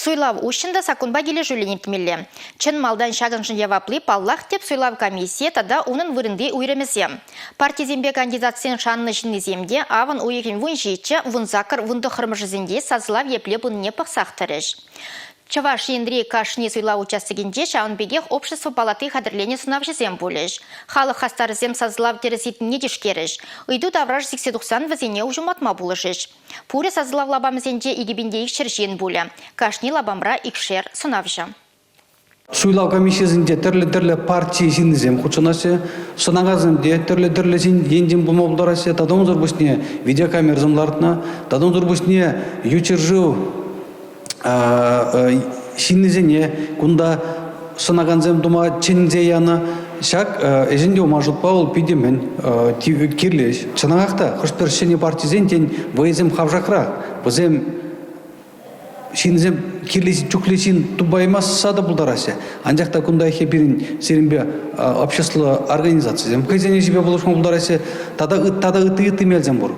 Суйлав уҫҫӑн та саккунпа килӗшӳллӗн иртмелле. Чӑн малтан ҫакӑншӑн явапли, паллах, тӗп суйлав комиссийӗ тата унӑн вырӑнти уйрӑмӗсем. Партисемпе кандидатсен шаннӑ ҫыннисем те авӑн уйӑхӗн 17, 18, 19-мӗшӗсенче сасӑлав епле пынине пӑхсах тӑрӗҫ. Чӑваш Енри кашни суйлав участокӗнче ҫавӑн пекех общество палати хатӗрленӗ сӑнавҫӑсем пулӗҫ. Халӑх хастарӗсем сасӑлав тӗрӗс иртнине тишкерӗҫ. Ыйту тавраш сиксе тухсан вӗсене уҫӑмлатма пулӑшӗҫ. Пурӗ сасӑлав лапамӗсенче 2200 ҫын пулӗ. Кашни лапамра икшер сӑнавҫӑ. Суйлав комиссийӗсенче тӗрлӗ-тӗрлӗ парти ҫыннисем хутшӑнаҫҫӗ, сӑнакансем те тӗрлӗ-тӗрлӗ енчен пулма пултараҫҫӗ. Тата унсӑр пуҫне видеокамерӑсем лартнӑ. Тата унсӑр пуҫне ют ҫӗршыв ҫыннисене кунта сӑнакансем тума чӗнсе янӑ. Ҫак ӗҫӗн те ман шутпа вӑл питӗ мӗн кирлӗ ӗҫ. Чӑнахах та хӑш-пӗр ҫӗнӗ партисен тен вӑйӗсем хавшакрах. Вӗсем ҫынсем кирлӗ чухлӗ ҫын тупаймасса та пултараҫҫӗ. Анчах та кунта пирӗн сирӗнпе общество организацисем хӑйсен ӗҫӗпе пулӑшма пултараҫҫӗ тата тата ытти ытти мелсем пур.